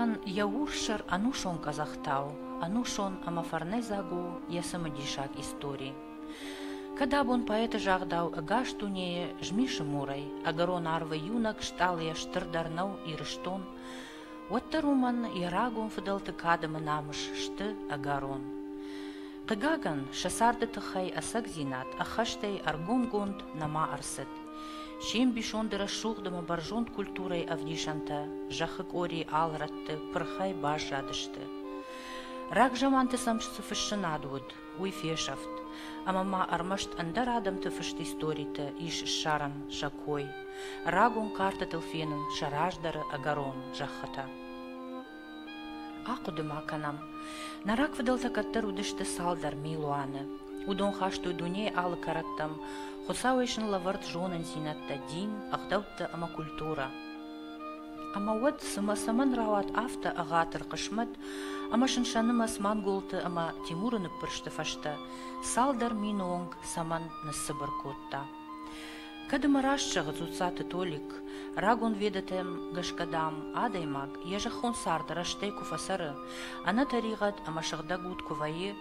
Ирӕн йӕ урс сӕр ӕнусон къӕдзӕхтау, ӕнусон ӕмӕ фӕрнӕйдзаг у йӕ цымыдисаг истори. Кӕд абон поэты загъдау ӕгас дунейы змисы мурӕй, ӕгӕрон арвы иунӕг стъалыйӕ стырдӕр нӕу Ирыстон, уӕддӕр уымӕн йӕ рагон фыдӕлты кад ӕмӕ намыс сты ӕгӕрон. Хъыгагӕн, сӕ царды тыххӕй ӕцӕгдзинад ӕххӕстӕй ӕргомгонд нӕма ӕрцыд. Се мбисонды рӕсугъд ӕмӕ бӕрзонд культурӕйы ӕвдисӕнтӕ зӕххы къорийы алы рӕтты пырхӕй баззадысты. Рагзаманты сӕм цы фыссынад уыд, уый фесӕфт, ӕмӕ ма ӕрмӕст ӕндӕр адӕмты фыст историты ис ссарӕн сӕ кой, рагон картӕтыл фенын сӕ раздӕры ӕгӕрон зӕххытӕ. Ахъуыды-ма кӕнӕм, нӕ рагфыдӕлтӕ кӕддӕр уыдысты цалдӕр милуаны. Уыдон хастой дунейы алы кӕрӕттӕм, Хуыцауӕй сын лӕвӕрд зонындзинӕдтӕ, дин, ӕгъдӕуттӕ ӕмӕ культурӕ. Ӕмӕ уӕд цымӕ цӕмӕн рауад афтӕ ӕгъатыр хъысмӕт, ӕмӕ сын сӕ нымӕц манголты ӕмӕ Тимуры ныббырсты фӕстӕ цалдӕр мины онг цӕмӕн ныццыбыр кодта? Кӕд ӕмӕ раст зӕгъы Дзуццаты Толик, рагон ведӕтӕм гӕсгӕ, дам, адӕймаг йӕ зӕххон царды рӕстӕй куы фӕцӕры, ӕнӕтӕригъӕд ӕмӕ сыгъдӕг уд куы вӕййы,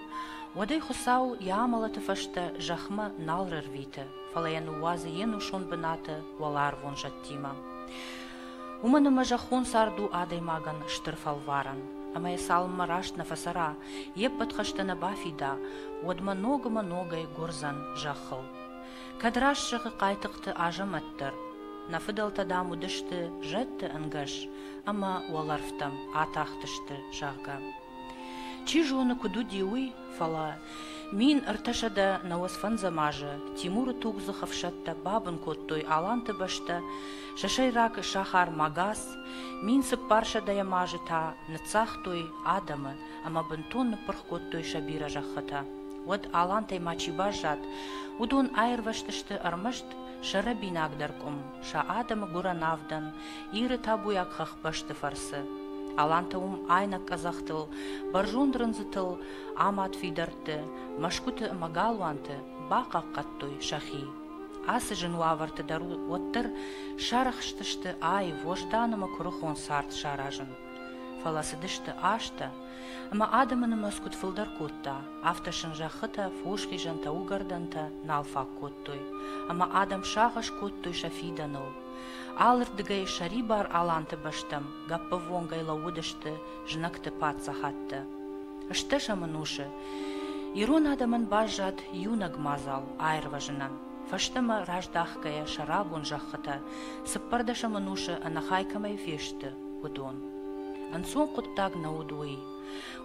уӕд ӕй Хуыцау йӕ амӕлӕты фӕстӕ зӕхмӕ нал рӕрвиты, фӕлӕ йӕ ныууадзы йе нусон бынаты уӕларвон зӕдтимӕ. Уымӕн ӕмӕ зӕххон цард у адӕймагӕн стыр фӕлварӕн, ӕмӕ йӕ цалынмӕ раст нӕ фӕцӕра, йе ппӕт хӕстӕ нӕ бафида, уӕдмӕ ног ӕмӕ ногӕй гуырдзӕн зӕххыл. Кӕд раст зӕгъы Хъайтыхъты Азӕмӕт дӕр, нӕ фыдӕлтӕ, дам, уыдысты зӕдты ӕнгӕс ӕмӕ уӕлӕрвтӕм атахтысты, зӕгъгӕ. Чи зоны, куыд уыди уый, фӕлӕ 1395 азы Тимуры тугдзых ӕфсӕдтӕ бабын кодтой Аланты бӕстӕ, сӕ сӕйраг сахар Магас, 1400 азы та ныццагътой адӕмы ӕмӕ бынтон ныппырх кодтой сӕ бирӕ зӕххытӕ. Уӕд алантӕй ма чи баззад, уыдон аирвӕзтысты ӕрмӕст сӕ рӕбинагдӕр къуым, сӕ адӕмы гуырӕн авдӕн, Иры табуйаг хӕхбӕсты фӕрцы. Алантӕ уым айнӕг къӕдзӕхтыл, бӕрзонд рындзытыл, амад фидӕртты, мӕсгуыты ӕмӕ галуанты бахъахъхъӕдтой сӕхи. Ацы зын уавӕрты дӕр уӕддӕр сарӕхстысты аив, уӕздан ӕмӕ куырыхон цард саразын. Фӕлӕ цыдысты азтӕ, ӕмӕ адӕмы нымӕц куыд фылдӕр кодта, афтӕ сын зӕххытӕ, фосхизӕнтӕ, уыгӕрдӕнтӕ нал фаг кодтой, ӕмӕ адӕм сагъӕс кодтой сӕ фидӕныл. Алырдыгӕй сӕрибар аланты бӕстӕм гӕппӕввонгӕй лӕууыдысты знӕгты паддзахадтӕ. Стӕсӕм ӕнусы ирон адӕмӕн баззад иунӕг мадзал аирвӕзынӕн, фӕстӕмӕ раздахгӕйӕ сӕ рагон зӕххытӕ, цыппӕрдӕсӕм ӕнусы ӕнӕхай кӕмӕй фесты, уыдон. Ӕнцон хъуыддаг нӕ уыд уый.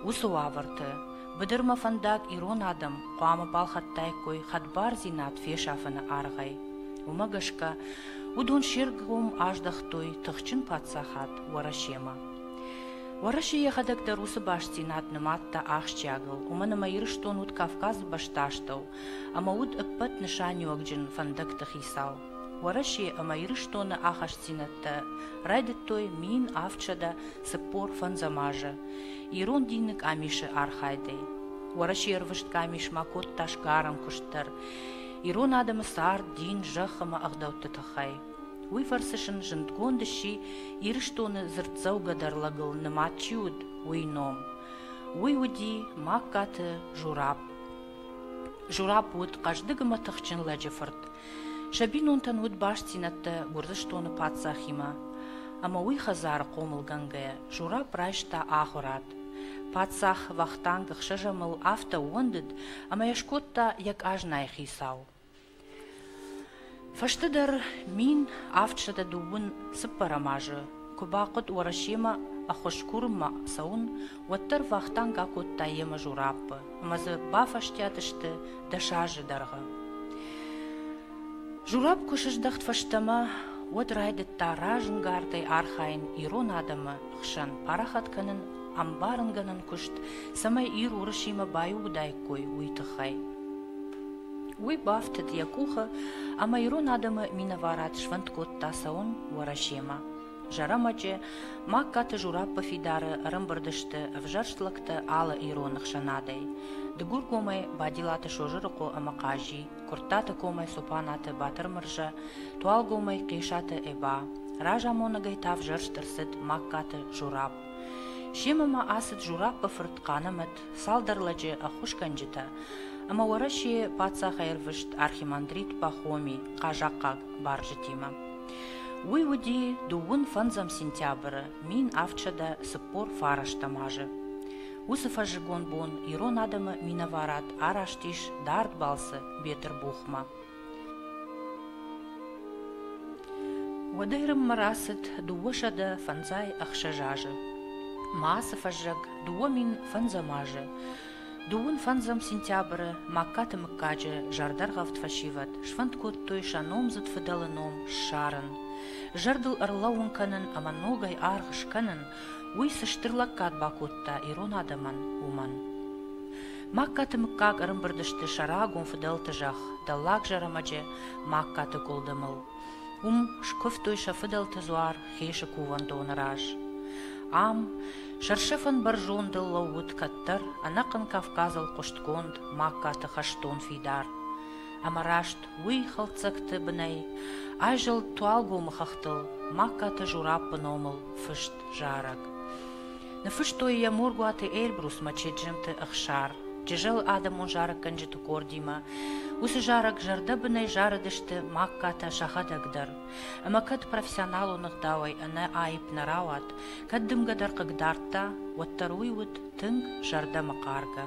Уыцы уавӕрты быдырмӕ фӕндаг ирон адӕм хъуамӕ балхӕдтаиккой хӕдбардзинад фесафыны аргъӕй. Уымӕ гӕсгӕ уыдон се ргом аздӕхтой тыхджын паддзахад Уӕрӕсемӕ. Уӕрӕсе йӕхӕдӕг дӕр уыцы бастдзинад нымадта ахсджиагыл, уымӕн ӕмӕ Ирыстон уыд Кавказы бӕстастӕу ӕмӕ уыд ӕппӕт нысаниуӕгджын фӕндӕгты хицау. Уӕрӕсе ӕмӕ Ирыстоны ахастдзинӕдтӕ райдыдтой 1745 азы ирон дины къамисы архайдӕй. Уӕрӕсе ӕрвыст къамисмӕ кодта сгарӕн куыст дӕр ирон адӕмы цард, дин, зӕхх ӕмӕ ӕгъдӕутты тыххӕй. Уый фӕрцы сын зындгонд сси Ирыстоны дзырддзӕугӕдӕр лӕгыл нымад чи уыд, уый ном. Уый уыди Магкаты Жураб. Жураб уыд хъӕздыг ӕмӕ тыхджын лӕджы фырт. Сӕ бинонтӕн уыд бастдзинӕдтӕ Гуырдзыстоны паддзахимӕ, ӕмӕ уый хӕдзары хъомылгӕнгӕйӕ Жураб райста ахуырад. Паддзах Вахтанг ӕхсӕзӕмыл афтӕ ууӕндыд, ӕмӕ йӕ скодта йӕ къазнайы хицау. Фӕстӕдӕр 1724 азы куы бахъуыд Уӕрӕсемӕ ӕххуыс курынмӕ цӕуын, уӕддӕр Вахтанг акодта йемӕ Жураппы ӕмӕ дзы бафӕстиат сты дӕс азы дӕргъы. Журапп куы сыздӕхт фӕстӕмӕ, уӕд райдыдта разӕнгардӕй архайын ирон адӕмы хсӕн парахат кӕнын ӕмбарынгӕнӕн куыст, цӕмӕй Ир Уырысимӕ баиу уыдаиккой, уый тыххӕй. Уый бафтыд йӕ къухы ӕмӕ ирон адӕмы минӕварад сфӕнд кодта цӕуын Уӕрӕсемӕ. Зӕрӕмӕджы Магкаты Жураппы фидары ӕрӕмбырд сты ӕвзӕрст лӕгтӕ алы ирон ӕхсӕнадӕй. Дыгургомӕй Бадилаты Созырыхъо ӕмӕ Хъази, Куырттаты комӕй Цопанаты Батырмырзӕ, Туалгомӕй Хъесаты Эба, разамонӕгӕй та ӕвзӕрст ӕрцыд Магкаты Журапп. Семӕ ма ацыд Жураппы фырт Хъанымӕт, цалдӕр лӕджы ӕххуысгӕнджытӕ ӕмӕ Уӕрӕсейы паддзахӕй ӕрвыст архимандрит Пахомий хъазахъхъаг барджытимӕ. Уый уыди дыууын фӕндзӕм сентябры 1749 азы. Уыцы фӕззыгон бон ирон адӕмы минӕварад араст ис дард балцы Бетъырбухмӕ. Уӕдӕй рынмӕ рацыд 256 азы. Ма ацы фӕззӕг 2005 азы, дыууын фӕндзӕм сентябры Магкаты мыггаджы зӕрдӕргъӕвд фӕсивӕд сфӕнд кодтой сӕ номдзыд фыдӕлы ном ссарын, зӕрдыл ӕрлӕууын кӕнын ӕмӕ ногӕй аргъ скӕнын, уый цы стыр лӕггад бакодта ирон адӕмӕн, уымӕн. Магкаты мыггаг ӕрӕмбырд сты сӕ рагон фыдӕлты зӕхх Дӕллаг Зӕрӕмӕджы Магкаты къуылдымыл. Уым скуывтой сӕ фыдӕлты дзуар Хесы кувӕндоны раз. Ам сӕрсӕфӕн бӕрзондыл лӕууыд кӕддӕр ӕнӕхъӕн Кавказыл хъуыстгонд Магкаты хӕстон фидар. Ӕмӕ раст уый хӕлддзӕгты бынӕй айзӕлд Туалгомы хӕхтыл Магкаты Жураппы номыл фыст зарӕг. Ныффыстой йӕ Моргуаты Эльбрусмӕ Чеджемты Ӕхсар, Джызӕл адӕмон зарӕггӕнджыты къордимӕ. Уыцы зарӕг зӕрдӕбынӕй зарыдысты Магкатӕ сӕхӕдӕг дӕр. Ӕмӕ кӕд профессионалон ӕгъдауӕй ӕнӕ аипп нӕ рауад, кӕд дымгӕ дӕр хъыгдардта, уӕддӕр уый уыд тынг зӕрдӕмӕхъаргӕ.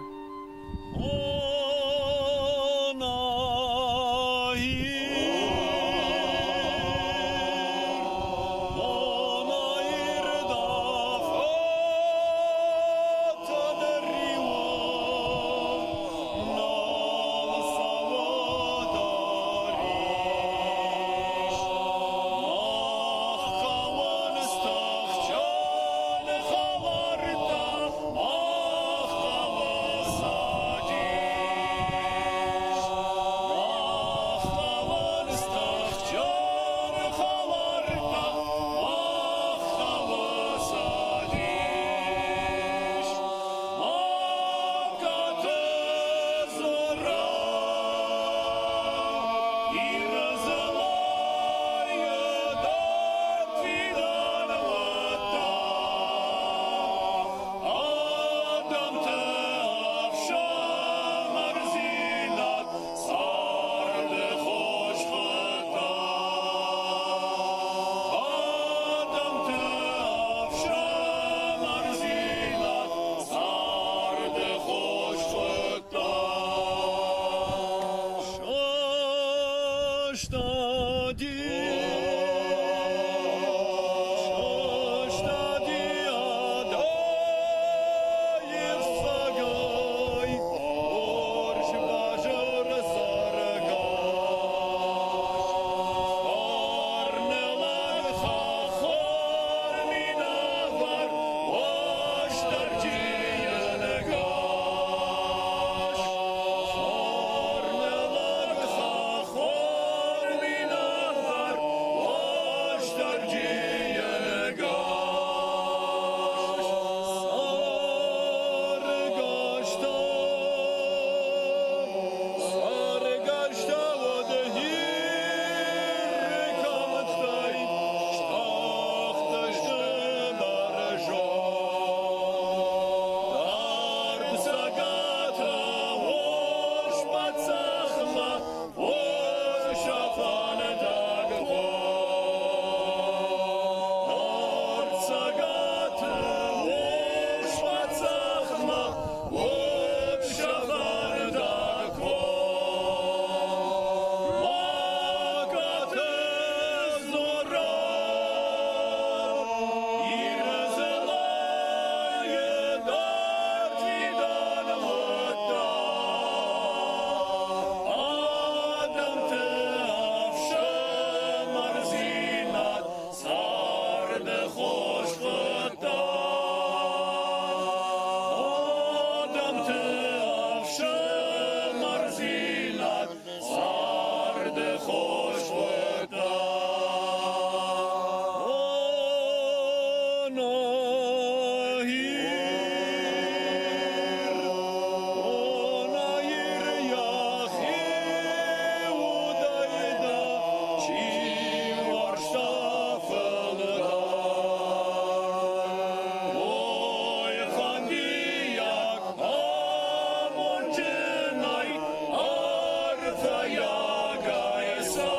Арфӕйагӕй цӕр.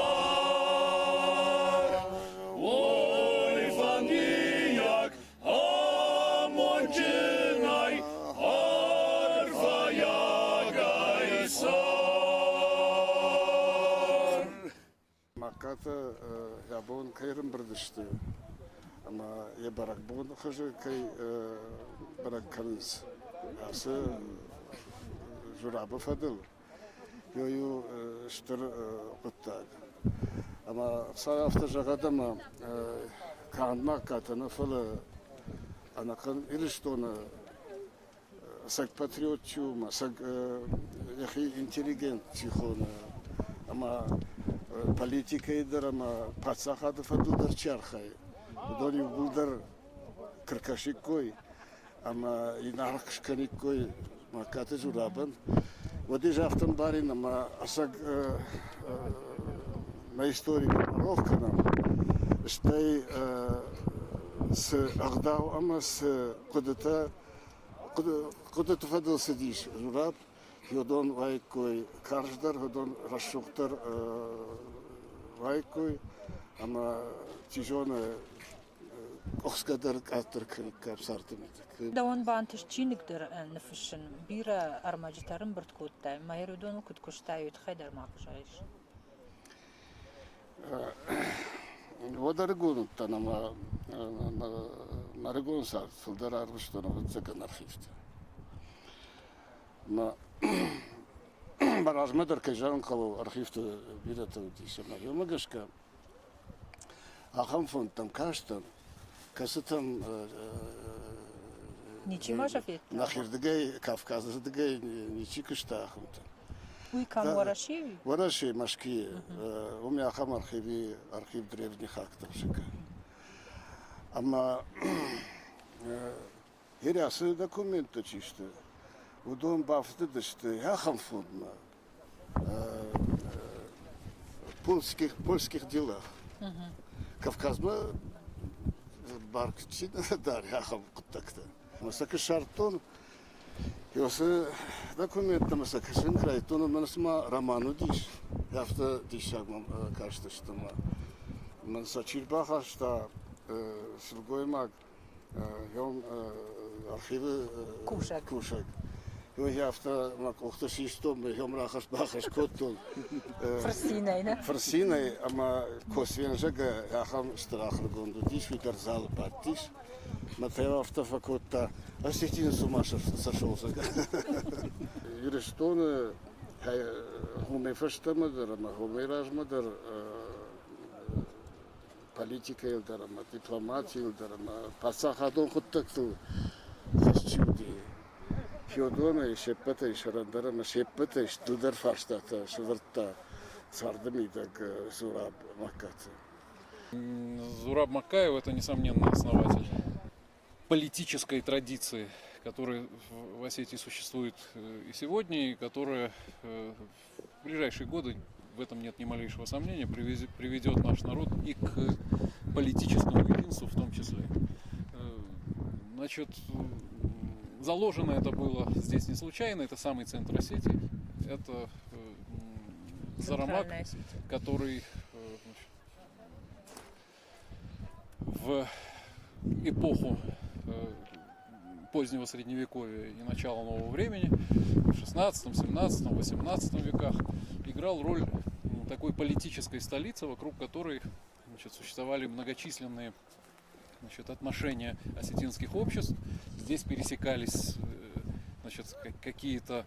Ой, фӕндиаг амондджынӕй арфӕйагӕй цӕр. Магкатӕ йӕ бон кӕй ӕрӕмбырд сты ӕмӕ йӕ бӕрӕгбоны хуызы кӕй бӕрӕг кӕнынц, ацы Зурабы фӕдыл уый у стыр хъуыддаг. Ӕмӕ Хуыцау афтӕ зӕгъӕд, ӕмӕ канд Магкатӕ нӕ, фӕлӕ ӕнӕхъӕн Ирыстоны ӕцӕг патриот чи у, ӕцӕг йӕхи интеллигент чи хоны ӕмӕ политикӕйы дӕр ӕмӕ паддзахады фӕдыл дӕр чи архайы, уыдон иууылдӕр куы ркӕсиккой ӕмӕ йын аргъ скӕниккой Магкаты Зурабӕн, уӕд ӕз афтӕ ӕмбарин, ӕмӕ ӕцӕг нӕ истори куы рох кӕнӕм, стӕй цы ӕгъдау ӕмӕ цы хъуыдытӕ Хъуыдыты фӕдыл цыдис Зураб, уыдон уаиккой карздӕр, уыдон рӕсугъддӕр уаиккой ӕмӕ, чи зоны, къуыхсгӕ дӕр къаддӕр кӕниккам царды мидӕг. Дӕуӕн бантыст чиныг дӕр ныффыссын, бирӕ ӕрмӕджытӕ ӕрӕмбырд кодтай, мӕ уыдоныл куыд куыстай, уый тыххӕй дӕр ма куы зӕгъис. Уӕд ӕрыгон уыдтӕн ӕмӕ мӕ ӕрыгон цард фылдӕр ӕрвыстон, ӕвӕццӕгӕн, архивты. Мӕ мӕ размӕ дӕр, кӕй зӕгъын хъӕуы, архивты бирӕтӕ уыдис ӕмӕ уымӕ гӕсгӕ ахӕм фондтӕм кастӕн, кӕцытӕм Ничи ма сӕ федта? Нӕхирдыгӕй, Кавказырдыгӕй ничи куыста ахӕмтӕ. Уый кӕм Уӕрӕсейы? Уӕрӕсейы, Мӕскуыйы. Уым ахӕм архиви, архив древних актов зӕгъгӕ. Ӕмӕ Герасы документтӕ чи сты, уыдон бафтыдысты ахӕм фондмӕ польских, польских делах. Кавказмӕ бар чи нӕ дары ахӕм хъуыддӕгтӕ. Ӕмӕ сӕ куы ссардтон, Уыцы документтӕ мӕ сӕ кӕсын куы райдыдтон, уӕд мӕн цыма роман уыдис, афтӕ диссаг мӕм кастысты ӕмӕ мын сӕ чи рбахаста, сылгоймаг, архивы кусӕг. Кусӕг. Уый афтӕ мӕ къухты систон, мӕ рахӕсс-бахӕсс кодтон. Фырцинӕй, нӕ? Фырцинӕй ӕмӕ Косвен, зӕгъгӕ, ахӕм стыр ахуыргонд уыдис, уый дӕр залы бадтис. Мӕ афтӕ фӕкодта, Осетины с ума сошел, зӕгъгӕ. Ирыстоны уымӕй фӕстӕмӕ дӕр ӕмӕ уымӕй размӕ дӕр политикӕйыл дӕр ӕмӕ дипломатийыл дӕр ӕмӕ паддзахадон хъуыддӕгтыл хӕст чи уыди, Феодонӕй се ппӕтӕй сӕрӕндӕр ӕмӕ се ппӕтӕй стырдӕр фарстатӕ сӕвӕрдта царды мидӕг Зураб Магкаты. Зураб Маккаев – это, несомненно, основатель политической традиции, которая в Осетии существует и сегодня, и которая в ближайшие годы, в этом нет ни малейшего сомнения, приведет наш народ и к политическому единству в том числе. Значит, заложено это было здесь не случайно, это самый центр Осетии, это Зарамак, который в эпоху позднего Средневековья и начала нового времени, в 16, 17, 18 веках играл роль такой политической столицы, вокруг которой, значит, существовали многочисленные, значит, отношения осетинских обществ. Здесь пересекались, значит, какие-то,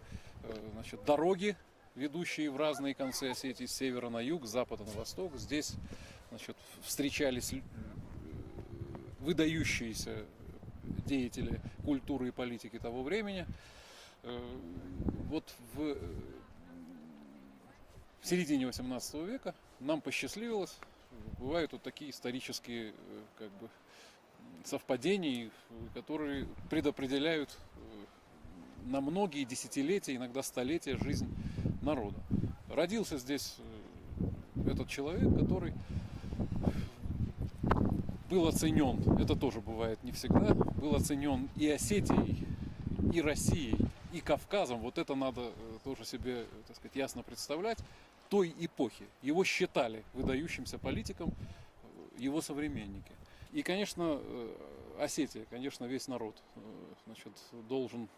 значит, дороги, ведущие в разные концы Осетии, с севера на юг, с запада на восток. Здесь, значит, встречались выдающиеся деятели культуры и политики того времени. Вот в середине 18 века нам посчастливилось, бывают вот такие исторические как бы совпадения, которые предопределяют на многие десятилетия, иногда столетия жизнь народа. Родился здесь этот человек, который был оценен, это тоже бывает не всегда, был оценен и Осетией, и Россией. и Кавказом, вот это надо тоже себе, так сказать, ясно представлять, той эпохи. Его считали выдающимся политиком его современники. И, конечно, Осетия, конечно, весь народ, значит, должен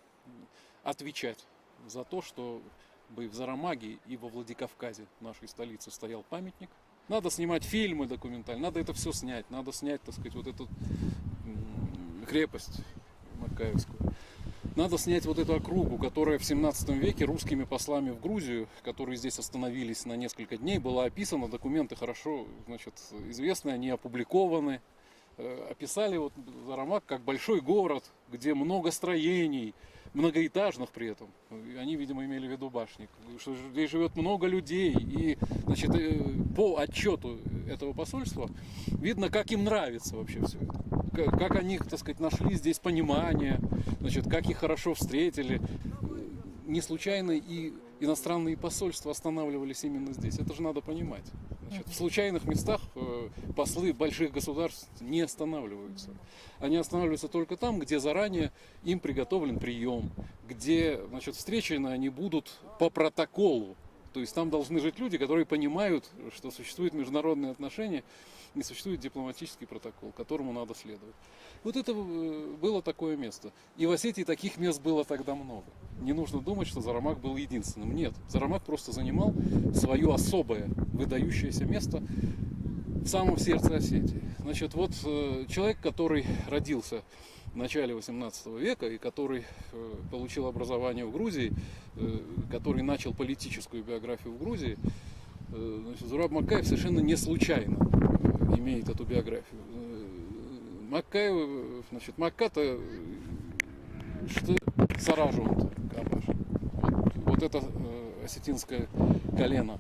отвечать за то, что бы в Зарамаге и во Владикавказе, нашей столице, стоял памятник. Надо снимать фильмы документальные, надо это все снять, надо снять, так сказать, вот эту крепость Маккаевскую. Надо снять вот эту округу, которая в 17 веке русскими послами в Грузию, которые здесь остановились на несколько дней, была описана, документы хорошо, значит, известны, они опубликованы. Описали вот Зарамаг как большой город, где много строений, многоэтажных при этом. Они, видимо, имели в виду башни, что здесь живет много людей. И, значит, по отчету этого посольства видно, как им нравится вообще все это. Как они, так сказать, нашли здесь понимание, значит, как их хорошо встретили. Не случайно и иностранные посольства останавливались именно здесь. Это же надо понимать. Значит, в случайных местах послы больших государств не останавливаются. Они останавливаются только там, где заранее им приготовлен прием, где, значит, встречены они будут по протоколу. То есть там должны жить люди, которые понимают, что существуют международные отношения и существует дипломатический протокол, которому надо следовать. Вот это было такое место. И в Осетии таких мест было тогда много. Не нужно думать, что Зарамаг был единственным. Нет, Зарамаг просто занимал свое особое выдающееся место в самом сердце Осетии. Значит, вот человек, который родился в начале 18 века и который получил образование в Грузии, который начал политическую биографию в Грузии, значит, Зураб Маккаев совершенно не случайно имеет эту биографию. Маккаев, значит, Макката, что Саражунт, вот это осетинское колено.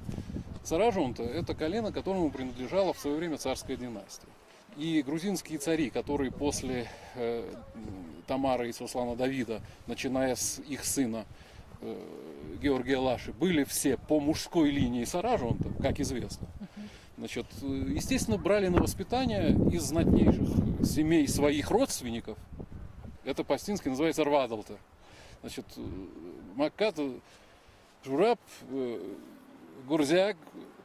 Саражунта – это колено, которому принадлежала в свое время царская династия. И грузинские цари, которые после Тамары и Сослана Давида, начиная с их сына Георгия Лаши, были все по мужской линии Саражунта, как известно. Значит, естественно, брали на воспитание из знатнейших семей своих родственников. Это по-осетински называется рвадалта. Значит, Маккат Жураб гуырдзиаг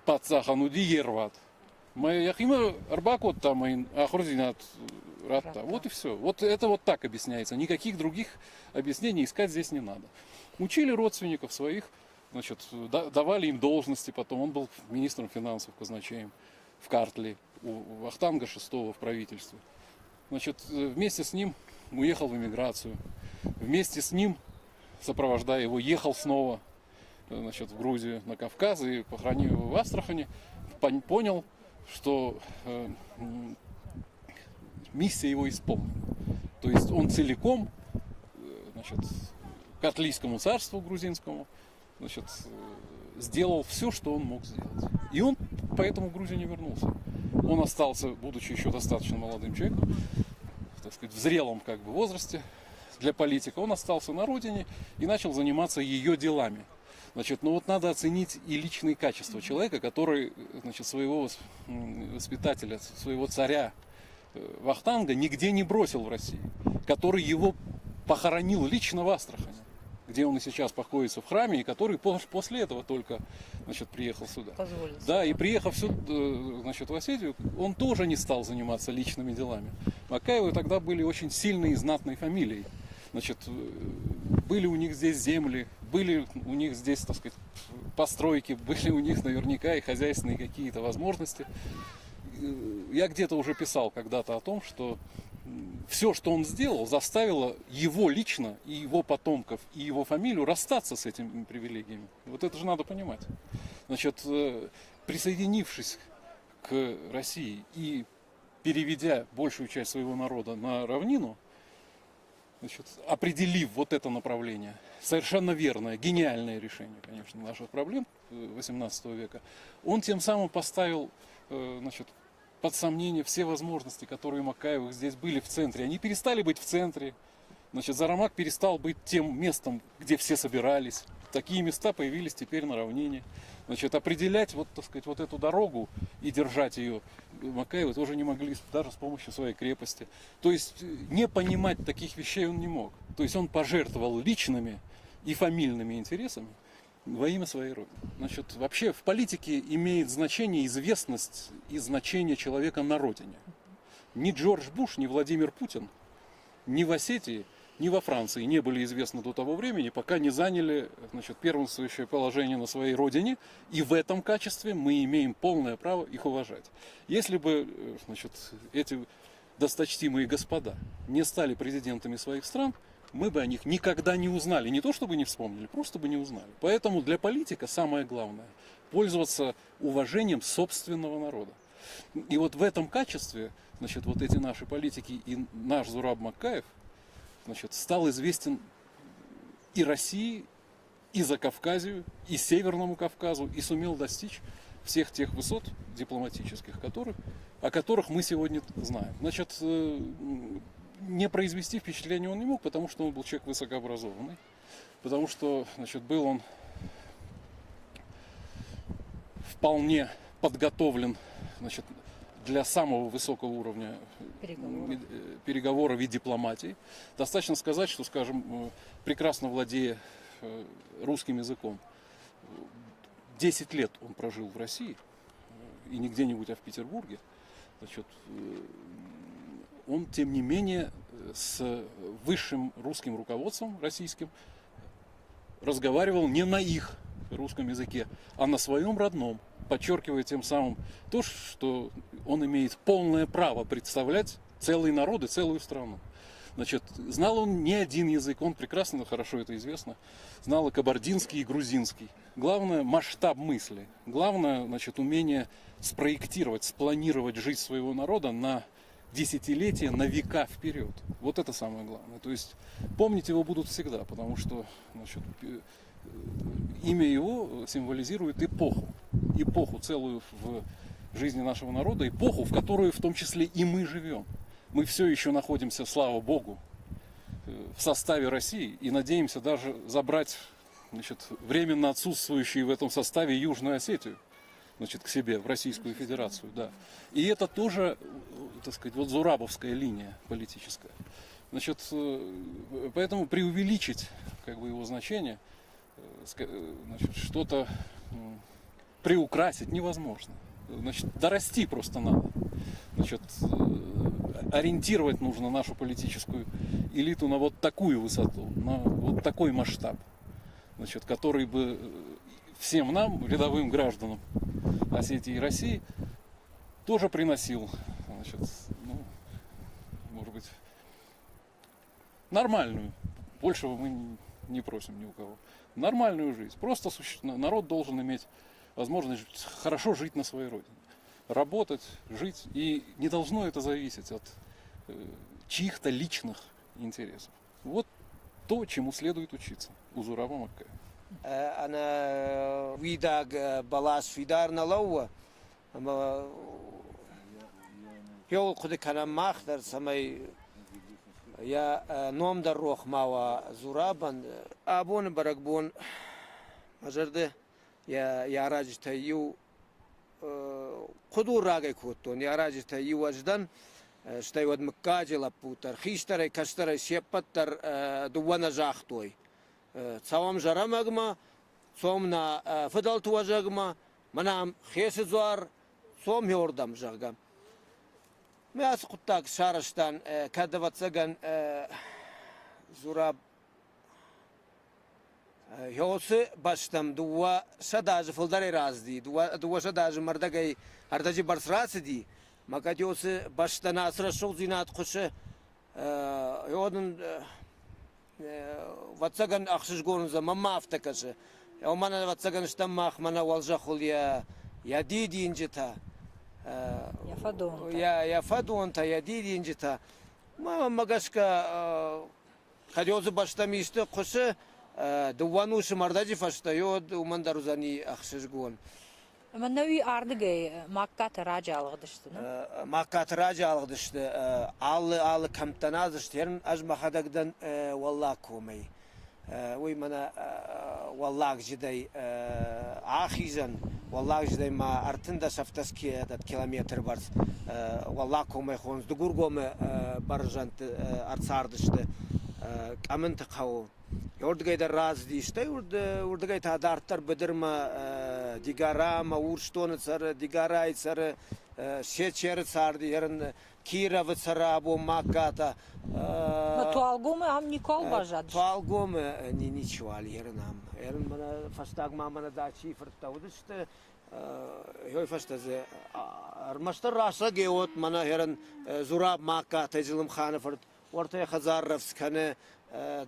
паддзахӕн уыди йе рвад. Ӕмӕ йӕхимӕ ӕрбакодта ӕмӕ йын ахуырдзинад радта. Вот и все. Вот это вот так объясняется. Никаких других объяснений искать здесь не надо. Учили родственников своих, значит, давали им должности потом. Он был министром финансов, казначеем в Картли, у Вахтанга VI в правительстве. Значит, вместе с ним уехал в эмиграцию. Вместе с ним, сопровождая его, ехал снова, значит, в Грузию, на Кавказ, и, похоронив его в Астрахани, понял, что миссия его исполнена. То есть он целиком, значит, Картлийскому царству грузинскому, значит, сделал все, что он мог сделать. И он поэтому в Грузию не вернулся. Он остался, будучи еще достаточно молодым человеком, так сказать, в зрелом как бы возрасте для политика, он остался на родине и начал заниматься ее делами. Значит, ну вот надо оценить и личные качества человека, который, значит, своего воспитателя, своего царя Вахтанга нигде не бросил в России, который его похоронил лично в Астрахани, где он и сейчас покоится в храме, и который после этого только, значит, приехал сюда. Позволил. Да, и приехав сюда, значит, в Осетию, он тоже не стал заниматься личными делами. Маккаевы тогда были очень сильной и знатной фамилией. Значит, были у них здесь земли, были у них здесь, так сказать, постройки, были у них наверняка и хозяйственные какие-то возможности. Я где-то уже писал когда-то о том, что все, что он сделал, заставило его лично, и его потомков, и его фамилию расстаться с этими привилегиями. Вот это же надо понимать. Значит, присоединившись к России и переведя большую часть своего народа на равнину, значит, определив вот это направление, совершенно верное, гениальное решение, конечно, наших проблем 18 века, он тем самым поставил, значит, под сомнение все возможности, которые у Маккаевых здесь были в центре. Они перестали быть в центре. Значит, Зарамаг перестал быть тем местом, где все собирались. Такие места появились теперь на равнине. Значит, определять вот, так сказать, вот эту дорогу и держать ее Маккаевы тоже не могли даже с помощью своей крепости. То есть не понимать таких вещей он не мог. То есть он пожертвовал личными и фамильными интересами во имя своей Родины. Значит, вообще в политике имеет значение известность и значение человека на родине. Ни Джордж Буш, ни Владимир Путин, ни в Осетии, ни во Франции не были известны до того времени, пока не заняли, значит, первенствующее положение на своей родине, и в этом качестве мы имеем полное право их уважать. Если бы, значит, эти досточтимые господа не стали президентами своих стран, мы бы о них никогда не узнали. Не то чтобы не вспомнили, просто бы не узнали. Поэтому для политика самое главное – пользоваться уважением собственного народа. И вот в этом качестве, значит, вот эти наши политики и наш Зураб Маккаев, значит, стал известен и России, и Закавказью, и Северному Кавказу, и сумел достичь всех тех высот дипломатических, о которых мы сегодня знаем. Значит, не произвести впечатление он не мог, потому что он был человек высокообразованный, потому что, значит, был он вполне подготовлен, значит, для самого высокого уровня Переговоров. переговоров и дипломатии. Достаточно сказать, что, скажем, прекрасно владея русским языком, 10 лет он прожил в России, и не где-нибудь, а в Петербурге. Значит, он, тем не менее, с высшим русским руководством российским разговаривал не на их русском языке, а на своем родном, подчеркивая тем самым то, что он имеет полное право представлять целый народ и целую страну. Значит, знал он не один язык, он прекрасно, хорошо это известно, знал и кабардинский, и грузинский. Главное – масштаб мысли, главное, значит, умение спроектировать, спланировать жизнь своего народа на десятилетия, на века вперед. Вот это самое главное. То есть помнить его будут всегда, потому что, значит, имя его символизирует эпоху. Эпоху целую в жизни нашего народа, эпоху, в которую в том числе и мы живем. Мы все еще находимся, слава Богу, в составе России и надеемся даже забрать, значит, временно отсутствующую в этом составе Южную Осетию, значит, к себе, в Российскую Федерацию. Да. И это тоже, так сказать, вот зурабовская линия политическая. Значит, поэтому преувеличить, как бы, его значение, значит, что-то приукрасить невозможно. Значит, дорасти просто надо. Значит, ориентировать нужно нашу политическую элиту на вот такую высоту, на вот такой масштаб, значит, который бы всем нам, рядовым гражданам Осетии и России, тоже приносил, значит, ну, может быть, нормальную, большего мы не просим ни у кого, нормальную жизнь. Просто народ должен иметь возможность хорошо жить на своей родине, работать, жить, и не должно это зависеть от чьих-то личных интересов. Вот то, чему следует учиться у Зураба Маккаева. Ӕнӕ уидаг бӕлас фидар нӕ лӕууы, ӕмӕ йӕуыл хъуыды кӕнӕм мах дӕр, цӕмӕй йӕ ном дӕр рох ма уа Зурабӕн. Абоны бӕрӕгбон мӕ зӕрды йӕ аразджытӕй иу хъуыдур рагӕй кодтон, йӕ аразджытӕй иу ӕз дӕн, стӕй уӕд мыггаджы лӕппу дӕр, хистӕрӕй, кӕстӕрӕй се ппӕт дӕр дыууӕ нӕ загътой. Цӕуӕм Зӕрӕмӕгмӕ, цом нӕ фыдӕлты уӕзӕгмӕ, мӕнӕ ам Хесы дзуар, цом хеордӕм, зӕгъгӕ. Мӕ ацы хъуыддаг сарӕзтан, кӕд, ӕвӕццӕгӕн, Зураб Хеосы бӕстӕм 200 азы фылдӕрӕй рацыди, 200 азы мӕрдӕгӕй ӕрдӕджы бӕрц рацыди, мӕ кӕд Хеосы бӕстӕн ацы рӕсугъддзинад хъуысы, уӕд ын ӕвӕццӕгӕн, ӕхсызгон уыдзӕн, мӕнмӕ афтӕ кӕсы. Уымӕн, ӕвӕццӕгӕн, стӕм мах мӕнӕ уӕлзӕххыл йӕ дидинджытӕ. Йӕ фӕдонтӕ. Йӕ фӕдонтӕ, йӕ дидинджытӕ. Мӕнмӕ гӕсгӕ, Хӕдиозы бӕстӕм исты хъуысы, дыууӕ нусы мӕрдӕджы фӕстӕ, уӕд уымӕн дӕр уыдзӕни ӕхсызгон. Ӕмӕ нӕуи ардыгӕй Магкаты раджы алыгъдысты, нӕ? Магкаты раджы алыгъдысты. Алы алы кӕмттӕ нӕ дзысты. Ӕз мӕхӕдӕг дӕн Уӕллаг комӕй. Уый мӕнӕ Уӕллагджыдӕй ахизӕн, Уӕллагджыдӕй ма 13 километры бӕрц Уӕллаг комӕй хонынц Дыгургомы бӕрзӕндты ӕрцардысты. Къӕмынты хъӕуы. Уырдыгӕй дӕр рацыди, стӕй уырдыгӕй та дарддӕр быдырмӕ Дигара ӕмӕ Урсдоны цӕры, Дигарайы цӕры, Сечеры царди, ерын Кировы цӕры абон Магкатӕ. Туалгомы ам никуал баззадысты? Туалгомы ничиуал ерын ам. Ерын мӕнӕ фӕстагмӕ мӕнӕ дачийы фырттӕ уыдысты, Той фӕстӕ дзы ӕрмӕстдӕр рӕстӕг еуӕт мӕнӕ херӕн Зураб Магкатӕй Зылымханы фырт уӕртӕ хӕдзар рӕвдз кӕны,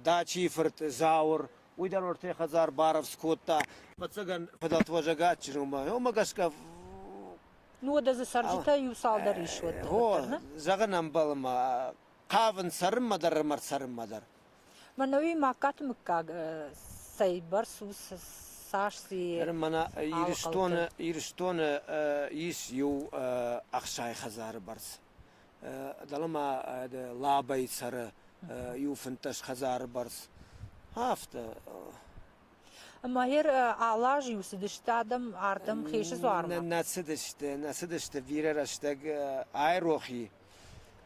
Дачийы фырт Зауыр, уый дӕр уӕртӕ хӕдзар барӕвдз кодта. Ӕвӕццӕгӕн, фыдӕлты уӕзӕг адджын у, уымӕ гӕсгӕ Ну, уӕдӕ дзы цӕрджытӕ иу цалдӕр ис уӕддӕр, Гъо, зӕгъын ӕмбӕлы ма, хъавын цӕрынмӕ дӕр ӕмӕ ӕрцӕрынмӕ дӕр. Мӕнӕуи Магкаты мыггаг цӕйбӕрц у, цас дзы Мӕнӕ Ирыстоны, Ирыстоны ис иу 60 хӕдзары бӕрц. Дӕлӕ Лабӕйы цӕры иу 15 хӕдзары бӕрц. Афтӕ. Ӕмӕ алы аз-иу цыдысты адӕм ардӕм Хесы дзуармӕ? Нӕ цыдысты, нӕ цыдысты бирӕ рӕстӕг айрохи.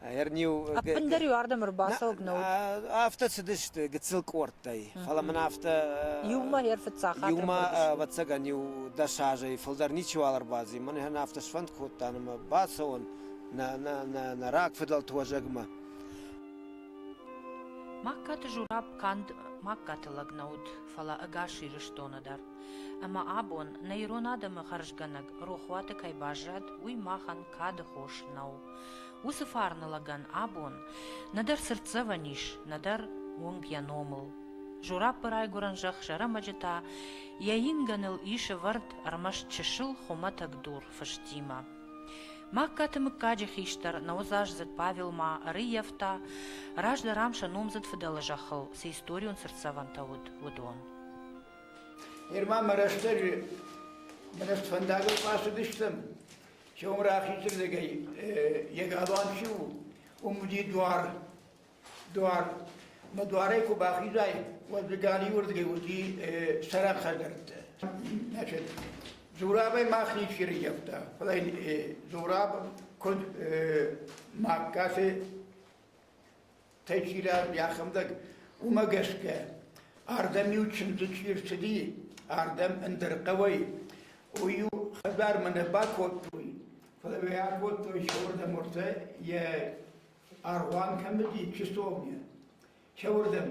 Ӕппындӕр-иу ардӕм ӕрбацӕуӕг нӕ уыд? Афтӕ цыдысты гыццыл къордтӕй, фӕлӕ мын афтӕ... Иумӕ ӕрфыццаг хатт Иумӕ, ӕвӕццӕгӕн, иу 10 азӕй фылдӕр ничиуал ӕрбадзи. Мӕнӕн афтӕ сфӕнд кодта, ӕмӕ бацӕуон нӕ рагфыдӕлты уӕзӕгмӕ. Магкаты Зураб канд Магкаты лӕг нӕ уыд, фӕлӕ ӕгас Ирыстоны дӕр. Ӕмӕ абон нӕ ирон адӕмы хӕрзгӕнӕг рохуаты кӕй баззад, уый махӕн кады хос нӕу. Уыцы фарны лӕгӕн абон нӕдӕр цыртдзӕвӕн ис, нӕдӕр уынг йӕ номыл. Зураппы райгуырӕн зӕхх Зӕрӕмӕджы та йӕ ингӕныл ис ӕвӕрд ӕрмӕст чысыл хуымӕтӕг дур фыстимӕ. Магкаты мыггаджы хистӕр нӕуӕдзаздзыд Павел ма ӕрыййӕфта, раздӕр ам сӕ номдзыд фыдӕлы зӕххыл цы историон цыртдзӕвӕнтӕ уыд, уыдон. Нырма мӕ рӕстӕджы мӕнӕ фӕндагыл бацыдыстӕм, сӕум рахизырдыгӕй йӕ галуан чи у, уым уыди дуар. Дуар. Мӕ дуарӕй куы бахизай, уӕд дзы галиуырдыгӕй уыди цӕрӕн хӕдзӕрттӕ. Значит, Зурабӕй мах ничи рыййӕфта, фӕлӕ Зураб куыд Магкаты Тӕчирӕ йӕхӕдӕг, уымӕ гӕсгӕ ардӕм-иу чындзы чи рцыди, ардӕм ӕндӕр хъӕуӕй, уый-иу хӕдзармӕ нӕ бакодтой, фӕлӕ йӕ акодтой сӕуырдӕм уӕртӕ йӕ аргъуан кӕм уыди, часовня, сӕуырдӕм.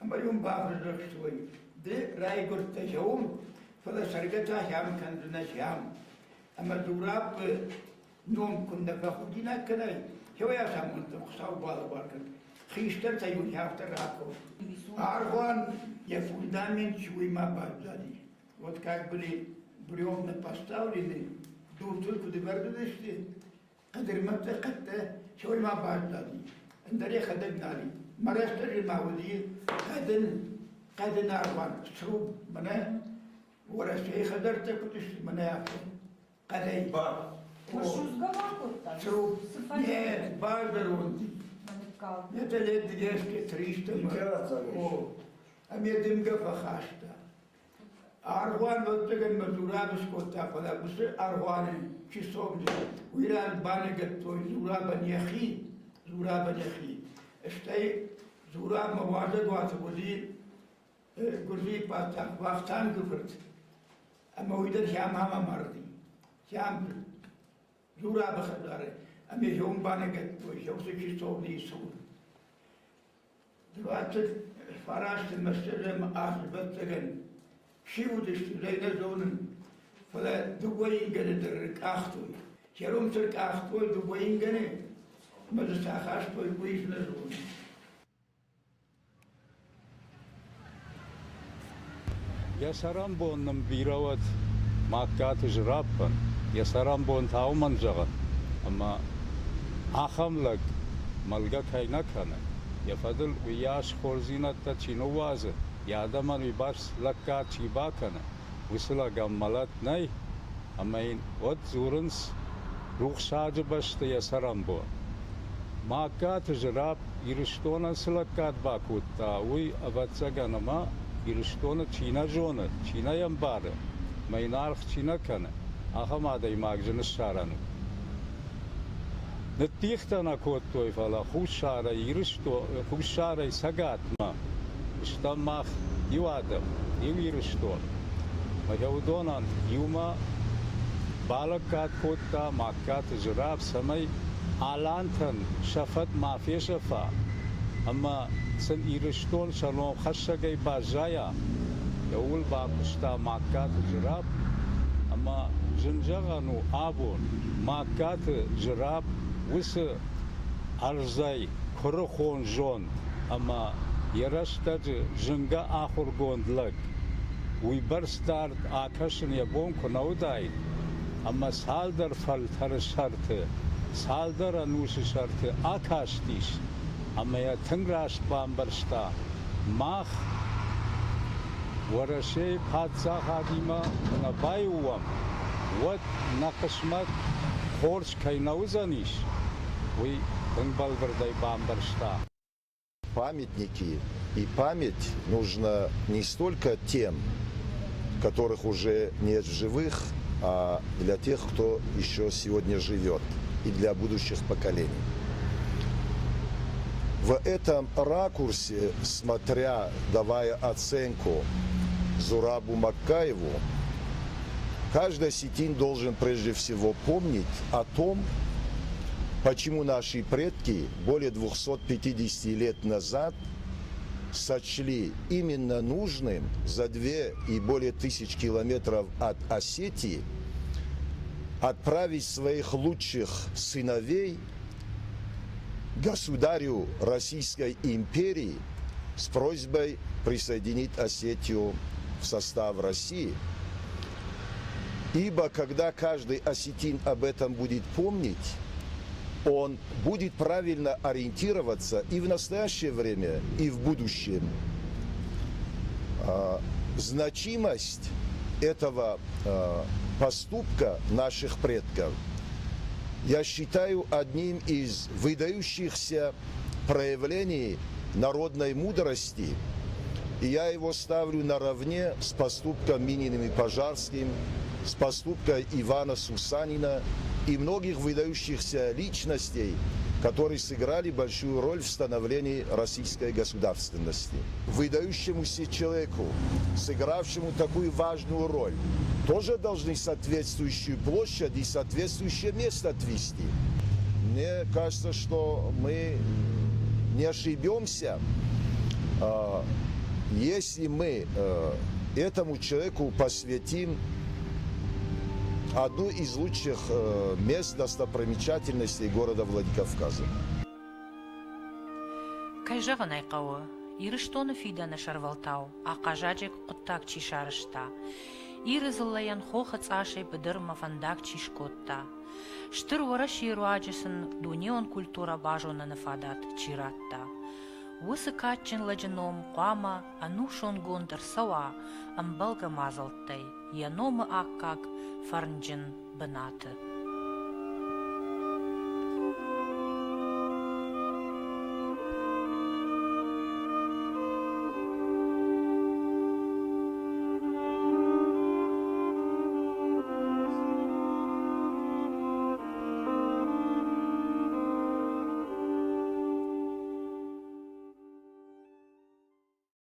Ӕмӕ-иу ын бафӕдзӕхстой, ды райгуырдтӕ уым, фӕлӕ цӕргӕ та хӕм кӕндзынӕ хӕм. Ӕмӕ Зураппы ном куыннӕ фӕхудинаг кӕнай, хеуӕй ацамондтӕ Хуыцау балӕвар кӕн. Хистӕртӕ-иу афтӕ ракодтой. Аргъуан йӕ фундамент уый ма баззади. Вот как были бревна поставлены, дуртыл куыд ӕвӕрд уыдысты, хъӕдырмӕттӕ хъӕдтӕ сой ма баззади, ӕндӕр йӕхӕдӕг нал и. Мӕ рӕстӕджы ма уыди хъӕдын, хъӕдын аргъуан, сруб, мӕнӕ Уӕрӕсейы хӕдзӕрттӕ куыд сты, мӕнӕ афтӕ. Хъӕдӕй. Бар. Судзгӕ ма кодта? Нет, базӕронди. Это лет 200-300. О, ӕмӕ дымгӕ фӕхаста. Аргъуан ӕвӕццӕгӕн мӕ Зураб скодта, фӕлӕ уыцы аргъуаны часовня уый раз баныгӕдтой Зурабӕн йӕхи, Зурабӕн йӕхи. Стӕй Зурабмӕ уазӕгуаты уыди Гуырдзыйы паддзах Вахтангы фырт, ӕмӕ уый дӕр Хиамам амарди. Хиам Зурабы хӕдзары, ӕмӕ йӕ уым баныгӕдтой, йӕ уыцы часовнийы цур. 29 мӕстӕзӕм азы, ӕвӕццӕгӕн, чи уыдысты, уый нӕ зонын, фӕлӕ дыууӕ ингӕны дӕр ӕркъахтой. Хӕром цы ркъахтой дыууӕ ингӕны, ӕмӕ дзы цы ахастой, уый нӕ зонын. Йӕ цӕрӕнбон нын бирӕ уӕд Магкаты Зыраппӕн, йӕ цӕрӕнбон та уымӕн зӕгъын, ӕмӕ ахӕм лӕг мӕлгӕ кӕй нӕ кӕны, йӕ фӕдыл уыйас хорздзинӕдтӕ чи ныууадзы, йӕ адӕмӕн уыйбӕрц лӕггад чи бакӕны, уыцы лӕгӕн мӕлӕт нӕй, ӕмӕ йын уӕд дзурынц рухсаджы бӕсты йӕ цӕрӕнбон. Магкаты Зырапп Ирыстонӕн цы лӕггад бакодта, уый, ӕвӕццӕгӕн, ӕмӕ Ирыстоны чи нӕ зоны, чи нӕ йӕ ӕмбары, ӕмӕ йын аргъ чи нӕ кӕны, ахӕм адӕймаг зын ссарӕн у. Ныддихтӕ нӕ кодтой, фӕлӕ Хуссарӕй Ирыстон, Хуссарӕй Цӕгатмӕ стӕм мах иу адӕм, иу Ирыстон. Ӕмӕ уыдонӕн иумӕ балӕггад кодта Магкаты Зураб, цӕмӕй алантӕн сӕ фӕд ма фесӕфа ӕмӕ сын Ирыстон сӕ номхӕссӕгӕй баззайа, ууыл бакуыста Магкаты Зураб. Ӕмӕ зын зӕгъӕн у абон Магкаты Зураб уыцы ӕрдзӕй куырыхон зонд ӕмӕ йӕ рӕстӕджы зынгӕ ахуыргонд лӕг уыйбӕрц дард акӕсын йӕ бон куы нӕ уыдаид, ӕмӕ цалдӕр фӕлтӕры сӕрты, цалдӕр ӕнусы сӕрты акастис ӕмӕ йӕ тынг раст бамбӕрста, мах Уӕрӕсейы паддзахадимӕ куы нӕ баиу уӕм, уӕд нӕ хъысмӕт хорз кӕй нӕ уыдзӕнис, уый тынг бӕлвырдӕй бамбӕрста. Памятники и память нужна не столько тем, которых уже нет в живых, а для тех, кто еще сегодня живет, и для будущих поколений. В этом ракурсе, смотря, давая оценку Зурабу Маккаеву, каждый осетин должен прежде всего помнить о том, почему наши предки более 250 лет назад сочли именно нужным за две и более тысяч километров от Осетии отправить своих лучших сыновей государю Российской империи с просьбой присоединить Осетию в состав России. Ибо когда каждый осетин об этом будет помнить, он будет правильно ориентироваться и в настоящее время, и в будущем. Значимость этого поступка наших предков я считаю одним из выдающихся проявлений народной мудрости, и я его ставлю наравне с поступком Мининым и Пожарским, с поступком Ивана Сусанина и многих выдающихся личностей, которые сыграли большую роль в становлении российской государственности. Выдающемуся человеку, сыгравшему такую важную роль, тоже должны соответствующую площадь и соответствующее место отвести. Мне кажется, что мы не ошибемся, если мы этому человеку посвятим одну из лучших мест достопримечательностей города Владикавказа. Кӕй зӕгъын ӕй хъӕуы, Ирыстоны фидӕны сӕрвӕлтау ахъаззаджы хъуыддаг чи сарӕзта, Иры дзыллӕйӕн хохы цъасӕй быдырмӕ фӕндаг чи скодта, Стыр Уӕрӕсейы руаджы сын дунеон культурӕ базоныны фадат чи радта, уыцы кадджын лӕджы ном хъуамӕ ӕнусонгонд ӕрцӕуа ӕмбӕлгӕ мадзӕлттӕй йӕ номы аккаг фӕрнджын бынаты.